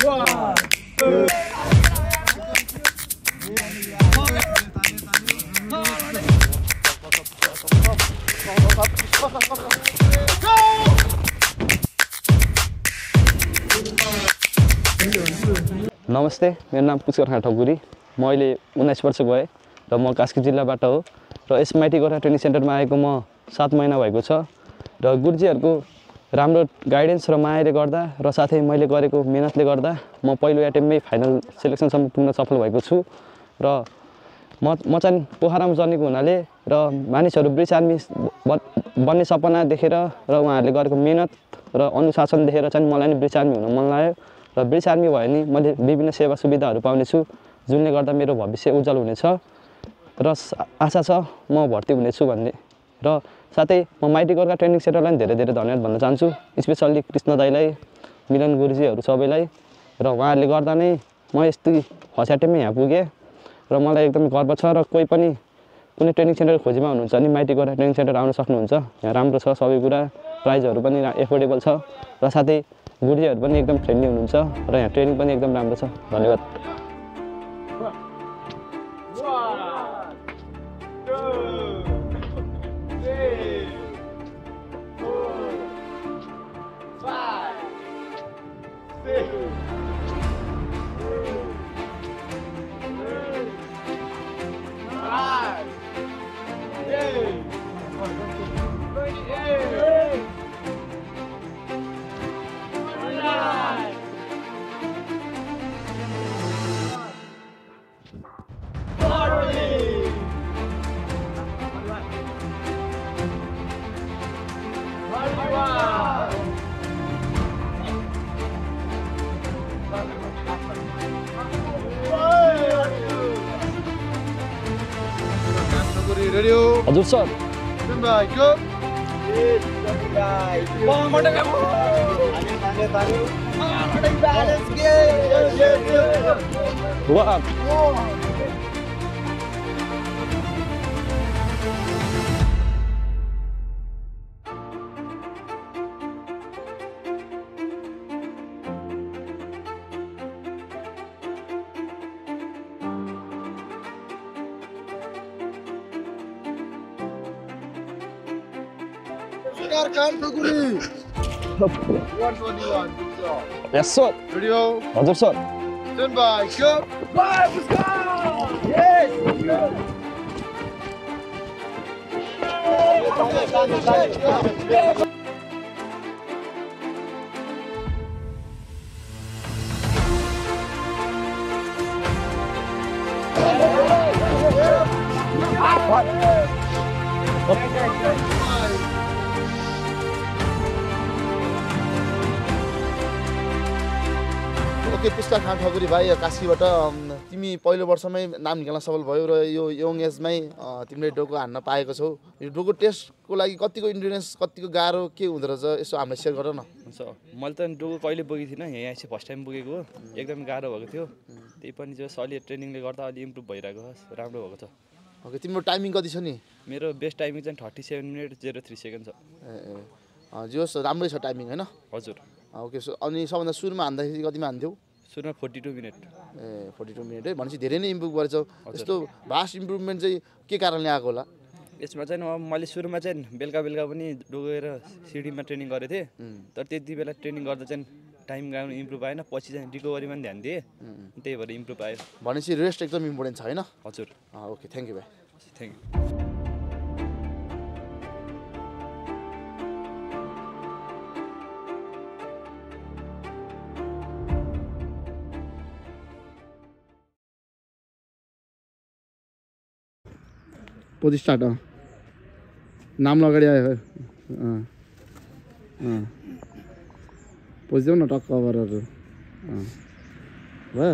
नमस्ते, मेरो नाम पुष्कर खाँ ठकुरी। म अहिले 19 वर्षको भए र म कास्की जिल्लाबाट हो र यस माइती गोर्खा ट्रेनिङ सेन्टरमा आएको म 7 महिना भएको छ र गुरुजीहरूको राम्रो गाइडेन्स र मायाले गर्दा र साथै मैले गरेको मेहनतले गर्दा म पहिलो एटेम्पमै फाइनल सिलेक्सनसम्म पुग्न सफल भएको छु र म चाहिँ पोखरामा जन्मेको हुनाले र मानिसहरू ब्रिटिस आर्मी बन्ने सपना देखेर र उहाँहरूले गरेको मेहनत र अनुशासन देखेर चाहिँ मलाई नि ब्रिटिस आर्मी हुन मन लाग्यो र ब्रिटिस आर्मी भयो नि मैले विभिन्न सेवा सुविधाहरू पाउनेछु जुनले गर्दा मेरो भविष्य उज्जवल हुनेछ र आशा छ म भर्ती हुनेछु भन्ने र साथै म माइती गोर्खा ट्रेनिङ सेन्टरलाई धेरै धेरै धन्यवाद भन्न चाहन्छु स्पेसल्ली कृष्ण दाइलाई मिलन गुरुजीहरू सबैलाई र उहाँहरूले गर्दा नै म यस्तै फर्स्ट एटेम्पमै यहाँ पुगेँ र मलाई एकदम गर्व छ र कोही पनि कुनै ट्रेनिङ सेन्टर खोजीमा हुनुहुन्छ भने माइती गोर्खा ट्रेनिङ सेन्टर आउन सक्नुहुन्छ यहाँ राम्रो छ सबै कुरा प्राइजहरू पनि एफोर्डेबल छ र साथै गुरुजीहरू पनि एकदम फ्रेन्डली हुनुहुन्छ र यहाँ ट्रेनिङ पनि एकदम राम्रो छ धन्यवाद हजुर सर Yes, sir. Video. हजुर sir. Stand by. Go. Bye, let's go. Yes. Okay Pushkar खाँ ठकुरी भाइ कास्कीबाट तिमी पहिलो वर्षमै नाम निकाल्न सफल भयो र यो यङ एजमै तिमीले डोको हान्न पाएको छौ यो डोको टेस्टको लागि कतिको इन्ड्युरेन्स कतिको गाह्रो के हुँदो रहेछ यसो हामीलाई सेयर गर न हुन्छ मैले त डोको कहिले पुगेको थिइनँ यहाँ चाहिँ फर्स्ट टाइम पुगेको हो एकदम गाह्रो भएको थियो त्यही पनि जस अलि ट्रेनिङले गर्दा अलि इम्प्रुभ भइरहेको छ राम्रो भएको छ ओके तिम्रो टाइमिङ कति छ नि मेरो बेस्ट टाइमिङ चाहिँ 37 मिनेट 03 सेकेन्ड छ जोस् राम्रै छ टाइमिङ हैन हजुर ओके सो अनि सबभन्दा सुरुमा हान्दाखेरि कतिमा हान्थ्यौ सुरुमा 42 मिनेट 42 मिनेट है भनेपछि धेरै नै इम्प्रुभ गरेछौ यस्तो भास्ट इम्प्रुभमेन्ट चाहिँ के कारणले आएको होला यसमा चाहिँ मैले सुरुमा चाहिँ बेलुका पनि डोगेर सिडीमा ट्रेनिङ गरेको थिएँ तर त्यति बेला ट्रेनिङ गर्दा चाहिँ टाइम गाउनु इम्प्रुभ आएन पछि चाहिँ रिकभरीमा पनि ध्यान दिएँ त्यही भएर इम्प्रुभ आयो भनेपछि रेस्ट एकदम इम्पोर्टेन्ट छ हैन हजुर ओके थ्यांक यू भाइ थ्यांक यू पोज स्टार्ट नाम लगाडी आयो पोज देऊ न टक्क गरेर भयो